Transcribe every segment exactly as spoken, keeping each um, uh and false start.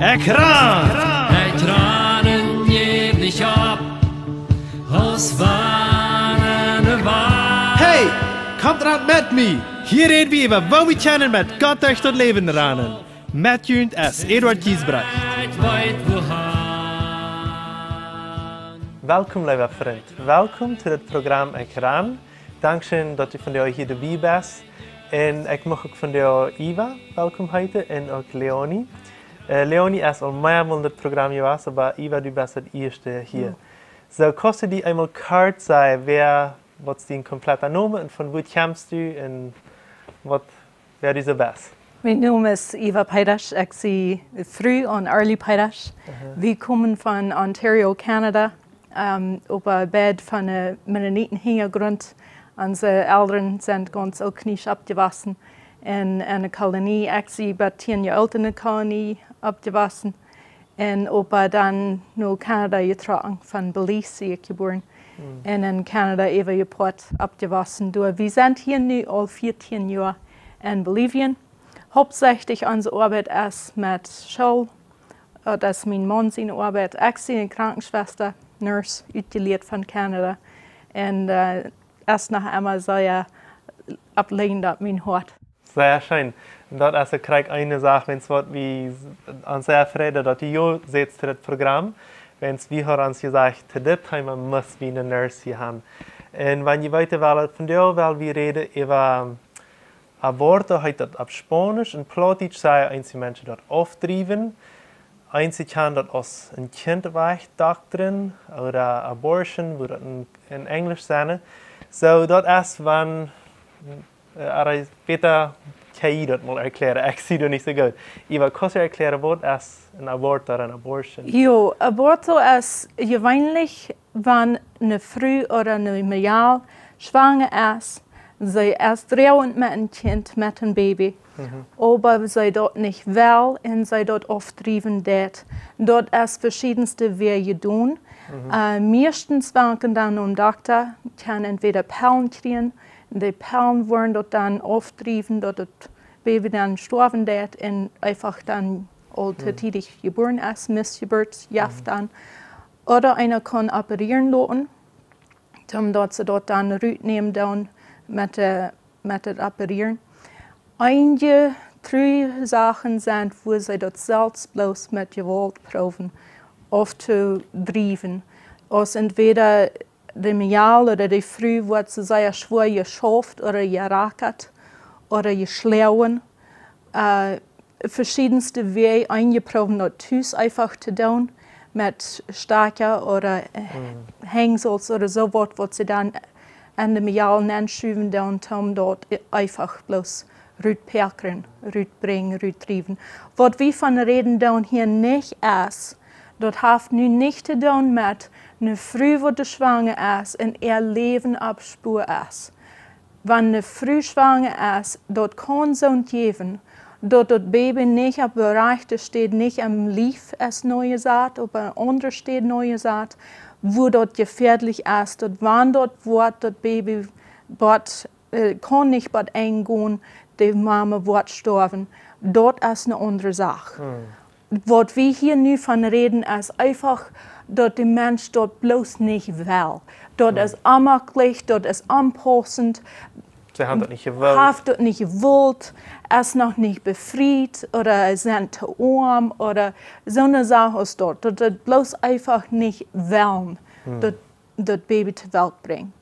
Ekj ran! Ekj ran un jeff nich opp, aus wann ne Wand. Hey, komt ran met mie! Hia räd wie äwa, woo wie kjennen met Gott derch daut Läwen ranen. Met junt es Eduard Giesbrecht. Welkom, leewa Frint. Welkom to daut Programm Ekj ran. Dankscheen, daut du vondoag hia doabie best. Un ekj mucht uk vondoag Eva welkom heeten un uk Leonie. Äh, Leonie es aul meamol en daut Programm jewast, oba Eva, du best daut ieeschte hia. Jo. Soo, kaust du die eemol kort sajen, wäa, waut es dien kompletter Nomen un von wua kjemst du un waut, wäa du soo best? Mien Nomen es Eva Peidasch, ekj sie Fru von Arlie Peidasch. Aha. Wie komen von Ontario, Canada. Ähm, oba beid von de Mennoniten Hinjagrunt. Onse Elren sent gaunz ooltkoloonisch oppjewossen. Un en de Kolonie, ekj sie bat tieen Joa oolt en de Kolonie oppjewossen. Un oba dan no Canada jetrocken, von Belize sie ekj jebuaren. Hm. Un en Canada äwa jepoat oppjewossen. Doa, wie sent hia nu aul vieetieen Joa en Bolivien. Hauptsächlich onse Oabeit es met School. Daut es mien Maun siene Oabeit. Ekj sie eene Krankenschwesta, Nurse, utjelieet von Canada. Un, äh, es noch emma sea, äh, opp Lieren daut mien Hoat. Sea scheen. Un daut es uk krakjt eene Sach, wiels waut wie ons sea freiden, daut du jo sitst to dit Programm. Wiels wie haben ons jesajcht, to dit Thema mott wie eene Nurse hia haben. Un wan jie weeten wellen, vondoag well wie räden äwa Aborto heet daut opp Spaunisch, en Plautdietsch sajen eenje Menschen daut aufdrieven. Eenje kjennen daut aus een Kjint wajchdoktren ooda abortion, woo daut en, en Enjlisch sent. Soo, daut es wan, äh, Ara, bäta kaust du daut mol erkjläaren, ekj sie doa nich soo goot. Eva, kaust du erkjläaren, waut es een Aborto ooda een abortion? Jo, Aborto es jeweenlich wan ne Fru ooda ne Mejal schwanga es, see es droagent met een Kjint, met een Baby, mhm, oba see daut nich well un see daut aufdriewen deit. Daut es veschiedenste Wäaj jedonen. Mhm. Äh, mieeschtens woat dan nom Dokta, kaun entwäda Pellen kjrieen, un dee Pellen woaren daut dan aufdriewen, daut daut Baby dan stoawen deit un eefach dan aul to, mhm, tiedich jebuaren es, Missjeburt jeft, mhm, dan. Ooda eena kaun operieren loten, om daut see daut dan rutnämen doonen met de, met daut Operieren. Eenje True Sachen sent, wua see daut selfst bloos met Jewault proowen auftobriewen. Aus entwäda de Mejal ooda de Fru woat soo sea schwoa jeschauft ooda jerakat ooda jeschlonen. Äh, veschiedenste Wäaj, eenje proowen daut tus eefach to doonen, met Stakja ooda, äh, mhm, Henjsels ooda soo waut, waut see dan aun de Mejal nenschuwen doonen, om daut e-, eefach bloos rutpäakren, rutbrinjen, rutdriewen. Waut wie von räden doonen hia nich es, daut haft nu nich to doonen met ne Fru, waut schwanga es un äa Läwen opp Spua es. Wan ne Fru schwanga es, daut kaun soont jäwen, daut daut Baby nich opp de rajchte Städ, nich aum Lief es nojesat, opp eene aundre Städ nojesat, wua daut jefäadlich es, daut wan daut woat, daut Baby woat, äh, kaun nich bat Enj gonen, de Mame woat stoawen. Daut es ne aundre Sach. Hm. Waut wie hia nu von räden, es eefach, daut de Mensch daut bloos nich well. Daut, hm, es onmaklich, daut es onpausent. See haben daut nich jewult. Haft daut nich jewult, es noch nich befriet, ooda sent to oam, ooda soone Sach aus daut. Daut, daut bloos eefach nich wellen. Hm. Daut daut Baby to Welt brinjen.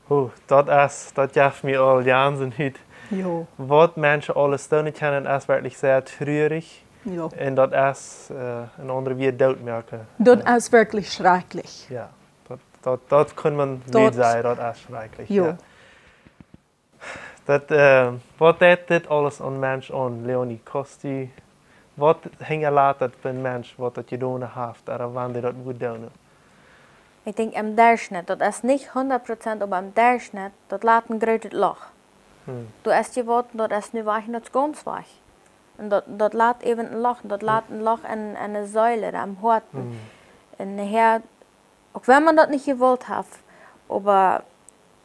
Huh, daut es, daut jeft mie aul Gänsehaut. Jo. Waut Menschen aules doonen kjennen, es werkjlich sea trurich. Jo. Un daut es, äh, een aundret Wuat, dootmoaken. Daut, jo, es werkjlich schrakjlich. Jo, daut, daut, daut kaun maun, daut, nich sajen, daut es schrakjlich. Jo. Jo. Daut, äh, waut deit dit aules aun Mensch aun, Leonie? Kaust du, waut hinjalat daut bie een Mensch, waut daut jedonen haft, ooda wan dee daut wudd doonen? Ekj denkj, em Derchschnitt, daut es nich hundat Prozent, oba em Derchschnitt, daut lat een grootet Loch. Hm. Doa es jewoat, daut es nu wajch, daut es gaunz wajch. Un daut, daut lat äwen een Loch, un daut, hm, lat een Loch en, en de Seel, em Hoat. Hm. Un nohäa, uk wan maun daut nich jewult haft, oba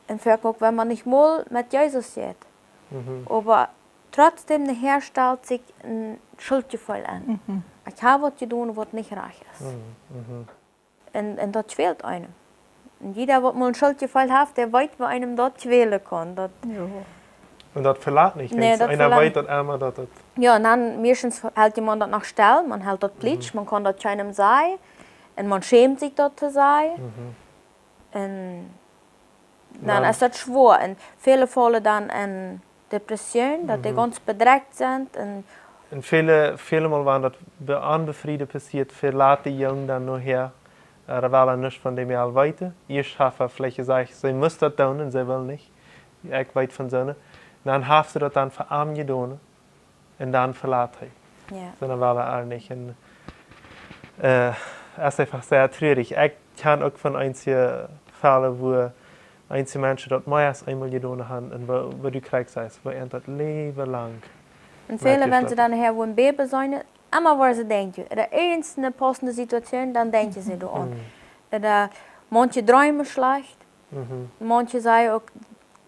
en Verkop, wan maun nich mol met Jesus jeit. Mhm. Oba trotzdäm nohäa stalt sikj een Schultjefeel aun. Ekj hab waut jedonen, waut nich rajcht es. Un, un daut kwält eenem. Un jieda, waut mol een Schultjefeel haft, dee weet, woo eenem daut kwälen kaun. Daut, Jo. Un daut velat nich. Nä, daut Eena velat weet daut emma, daut daut jo, un dan meistens helt maun daut noch stell, maun helt daut plietsch, maun kaun daut kjeenem sajen. Un maun schämt sikj daut to sajen. Un dan es daut schwoa. Un väle faulen dan en Depression, daut dee gaunz bedrekjt sent. Un, un väle, väle Mol, wan daut be-, onbefriet passieet, velat de Jung dan nohäa, äh, dee well nuscht von däm aul weeten. Ieescht haft hee veleicht jesajcht, see must daut doonen un see well nich. Ekj weet von soone. Dan haft see daut dan fa am jedonen. Un dan velat hee. Jo. Sonda well hee nich. Un, äh, es eefach sea trurich. Ekj kjan uk von eenje Fäll, wua eenje Menschen daut mea aus eemol jedonen haben un wua, wua du kjrichst, wua an daut Läwen lang. Un väle, wan see dan nohäa wua een Bäbe seenen, emma wua see denkjen, ooda irjent eene passende Situation, dan denkjen see doaraun. Ooda maunche dreemen schlajcht, maunche sajen uk,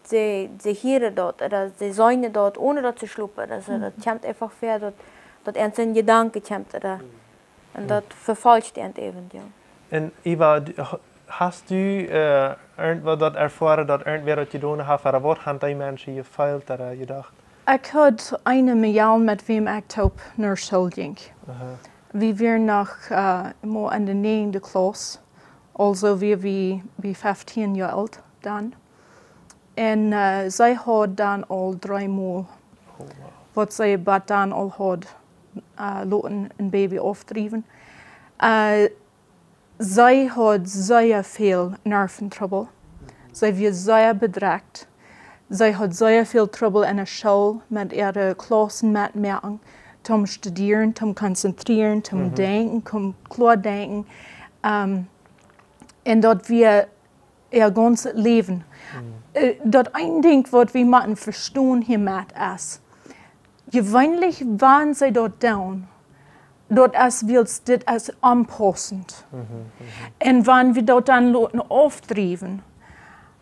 see, see hieren daut, ooda see seenen daut, onen daut see schlopen. Aulsoo, daut kjemt eefach ver, daut, daut an sien Jedanken kjemt, ooda, un daut vefolcht an äwent, jo. Un Eva, du, ha-, hast du, äh, irjentwaut daut erfoaren, daut irjentwäa daut jedonen haft, ooda waut haben dee Menschen jefeelt ooda jedocht? Ekj haud eene Mejal, met wäm ekj toop no School jinkj. Aha. Wie wieren noch, äh, mau en de näajende Klauss, aulsoo wia wie, wie feftieen Joa oolt dan. Un, äh, see haud dan aul dree Mol, oh, wow, waut see bat dan aul haud, äh, loten een Bäbe aufdriewen. Äh, see haud sea väl Nerventrubbel. See wia sea bedrekjt. See haud sea väl Trubbel en de School met äare Klaussen metmoaken, toom studieren, toom konzentrieren, toom denkjen, toom kloa denkjen. Ähm, un daut wia äa gaunzet Läwen. Äh, daut eene Dinkj, waut wie motten vestonen hia met es, jeweenlich, wan see daut doonen, daut es, wiels dit es onpausent. Un wan wie daut dan loten aufdriewen,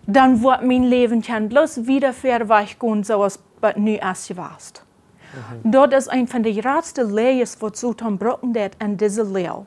dan woat mien Läwen kjennen bloos wieda verwoats gonen, soo aus bat nu es jewast. Daut es eent von de jratste Läajes, waut Soton brucken deit en dise Läaje.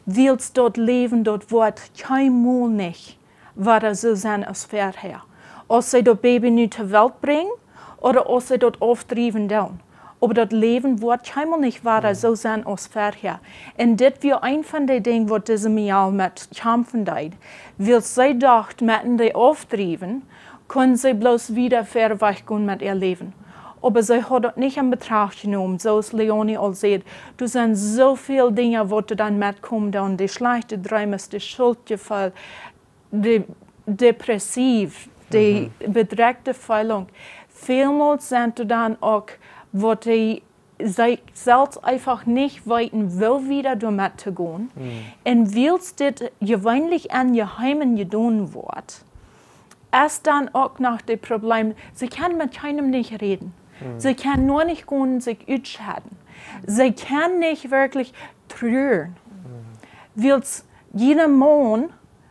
Wiels daut Läwen, daut woat kjeenmol nich wada soo sennen aus verhäa. Aus see daut Bäbe nu to Welt brinjen, ooda aus see daut aufdriewen doonen. Oba daut Läwen woat kjeenmol nich wada soo sennen aus verhäa. Un dit wia eent von de Dinja, waut dise Mejal met kjamfen deed. Wiels see docht, met dee aufdriewen, kunn see bloos wieda verwoats gonen met äa Läwen. Oba see haud daut nich en Betracht jenomen, soo aus Leonie aul säd. Doa sent soo väl Dinja, waut doa dan metkomen, dan de schlajchte Dreemes, de Schuldjefeel, de depressiv, de bedrekjte Feelunk. Välmol sent doa dan uk, waut dee sikj selfst eefach nich weeten, woo wieda doamet to gonen. Un wiels dit jeweenlich em Jeheimen jedonen woat, es dan uk noch daut Problem, see kjennen met kjeenem nich räden. See kjennen nich gonen sikj utschedden. See kjennen nich werkjlich truren. Wiels jieda Maun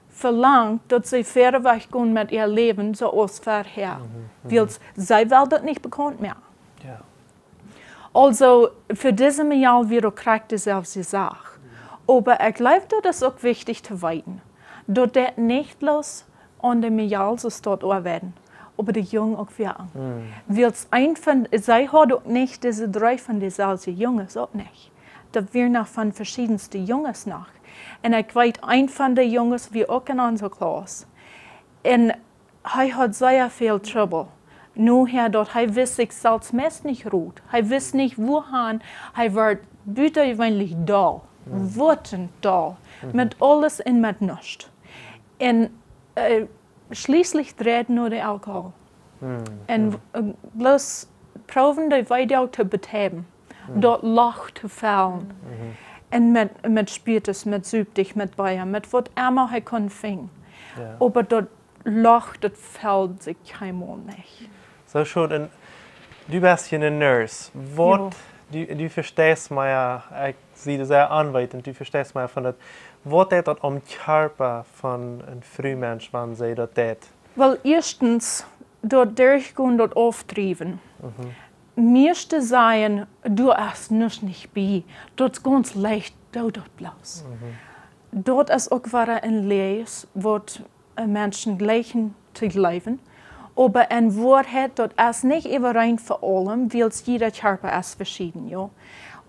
velangt, daut see verwoats gonen met äa Läwen, soo aus verhäa. Wiels see well daut nich bekaunt moaken. Jo. Aulsoo, fa dise Mejal wia daut krakjt deeselwje Sach. Oba ekj jleew, daut es uk wichtich to weeten, daut dit nich bloos aun de Mejal soo stoakj wia, oba de Jung uk wia. Wiels eent von, see haud uk nich dise dree von deeselwje Junges, uk nich. Daut wia noch von veschiedenste Junges noch. Un ekj weet, eent von de Junges wia uk en onse Klauss. Un hee haud sea väl Trubbel. Nohäa daut hee wist sikj selfst meist nich rut. Hee wist nich wuahan, hee wort butajeweenlich doll. Wuat doll. Met aules un met nuscht. Un, äh, schlieslich dreid no de Alkohol. Un, äh, bloos proowen de Weedoag to beteiwen. Daut Loch to fellen. Un met, met Spiritus, met Soda, met Bia, met waut emma hee kunn finjen. Jo. Oba daut Loch, daut felt sikj kjeenmol nich. Soo scheen. Un du best hia eene Nurse. Waut, jo, du, du vesteist mea, ekj sie sea aunweetend, du vesteist mea von daut. Waut deit daut aum Kjarpa von een Frumensch, wan see daut deit? Well, ieeschtens, daut derchgonen, daut aufdriewen. Mhm. Mieeschte sajen, doa es nuscht nich bie, daut es gaunz leicht, doo daut bloos. Daut es uk wada een Läajes, waut, äh, Menschen jleichen to jleewen. Oba en Woarheit, daut es nich äwareen fa aulem, wiels jieda Kjarpa es veschieden, jo.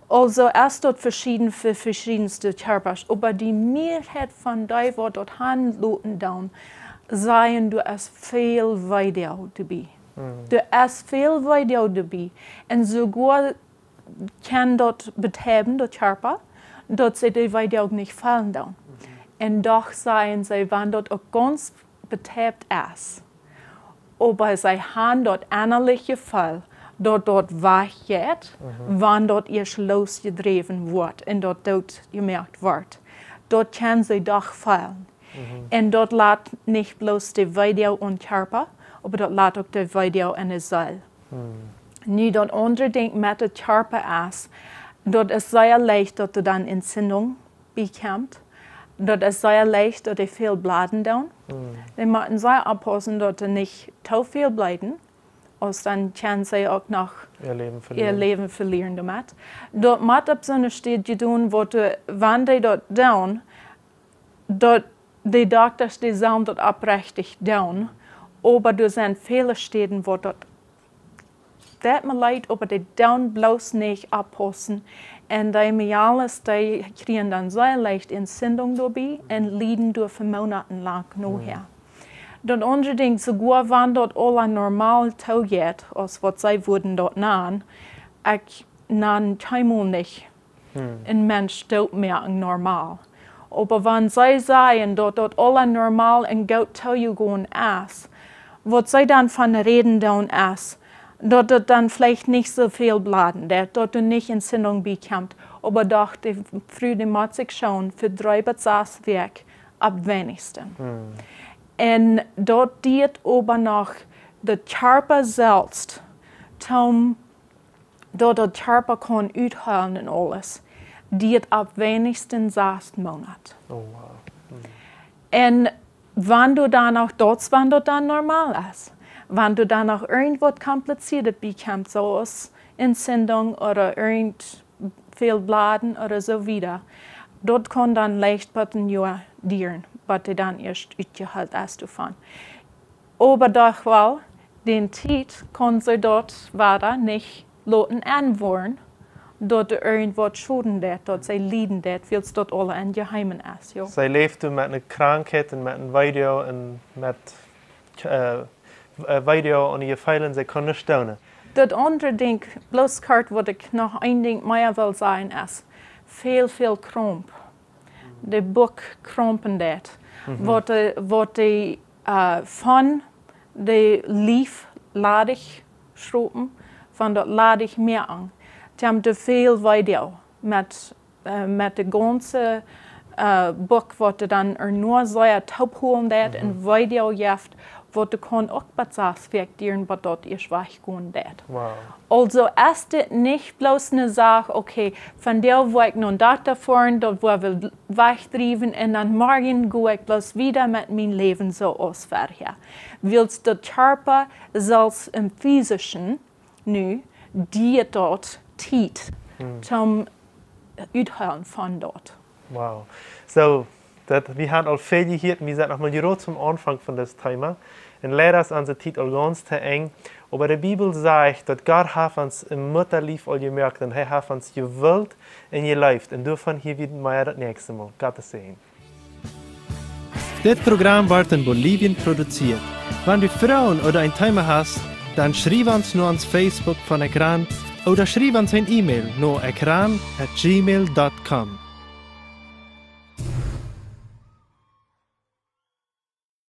Aulsoo es daut veschieden fa veschiedenste Kjarpasch, oba de Mearheit von dee, waut daut han loten doonen, sajen, doa es väl Weedoag doabie. Doa es väl Weedoag doabie. Un soogoa kaun daut betäuben, daut Kjarpa, daut see de Weedoag nich feelen doonen. Un doch sajen see, wan daut uk gaunz betäubt es, oba see han daut ennalich Jefeel, daut daut wajch jeit, wan daut ieescht losjedräwen woat un daut doot jemoakt woat. Daut kaun see doch feelen. Un daut lat nich bloos de Weedoag aum Kjarpa, oba daut lat uk de Weedoag aun de Seel. Nu, daut aundre Dinkj met daut Kjarpa es, daut es sea leicht, daut doa dan Entzündung bie kjemt. Daut es sea leicht, daut dee väl blooden doonen. Dee motten sea oppaussen, daut dee nich too väl blooden, aus dan kaun see uk noch äa Läwen velieren doamet. Daut mott opp soone Städ jedonen woaren, wan dee daut doonen, daut de Doktasch, dee sellen daut oprechtich doonen, oba doa sent väle Städen, waut daut, daut mie leet, oba dee doonen bloos nich oppaussen. Un dee Mejales, dee kjrieen dan sea leicht Entzündung doabie un lieden doa fa Moonaten lang nohäa. Daut aundre Dinkj, soogoa wan daut aula normal toojeit, aus waut see wudden daut nanen, ekj nan kjeenmol nich een Mensch dootmoaken normal. Oba wan see sajen, daut daut aula normal un goot toojegonen es, waut see dan von räden doonen es, daut daut dan veleicht nich soo väl blooden deit, daut doa nich Entzündung bie kjemt, oba doch de Fru, dee mott sikj schonen fa dree bat sas Wäakj opp weinichsten. Un daut diet oba noch de Kjarpa selfst, toom daut daut Kjarpa kaun uthoolen un aules, diet opp weinichsten sas Moonat. Un wan doa dan noch, daut es wan daut dan normal es, wan doa dan noch irjentwaut Komplizieetet bie kjemt, soo aus Entzündung ooda irjent väl blooden ooda soo wieda, daut kaun dan leicht bat een Joa dieren, bat dee dan ieescht utjehoolt es doavon. Oba doch woll, dän Tiet kaun see daut wada nich loten enwoaren, daut doa irjentwaut schoden deit, daut see lieden deit, wiels daut aula een Jeheemnis es, jo. See läft doa met eene Krankheit un met een Weedoag un met, äh, äh, Weedoag un Jefeelen, see kaun nuscht doonen. Daut aundre Dinkj, bloos kort, waut ekj noch een Dinkj mea well sajen, es väl, väl Kramp. De Buck krampen deit. Waut de, waut de, äh, von de Lief ladich schruppen, von daut ladich moaken. Dee haben too väl Weedoag met, äh, met de gaunze, äh, Buck, waut dee dan ea nuscht sea toopholen deit un Weedoag jeft, waut dee kaun uk bat sas Wäakj dieren, bat daut ieescht wajchgonen deit. Aulsoo es dit nich bloos ne Sach, okay, vondoag woa ekj no een Dokta foaren, daut woa wie wajchdriewen un dan morjen go ekj bloos wieda met mien Läwen soo aus verhäa. Wiels daut Kjarpa, selfst em physischen, nu, diet daut Tiet toom uthoolen von daut. Soo, daut, wie haben aul väl jehieet, wie sent noch mau jrod aum Aunfank von dit Thema. Un leida es onse Tiet aul gaunz to Enj. Oba de Bibel sajcht, daut Gott haft ons em Muttalief aul jemoakt un hee haft ons jewult un jeleeft. Un doavon hia wie mea daut näakjste Mol. Gottes Säajen. Dit Program woat en Bolivien produzieet. Wan du Froagen ooda een Thema hast, dan schriew ons no ons Facebook von Ekran ooda schriew ons een E-Mail no ekran at gmail dot com.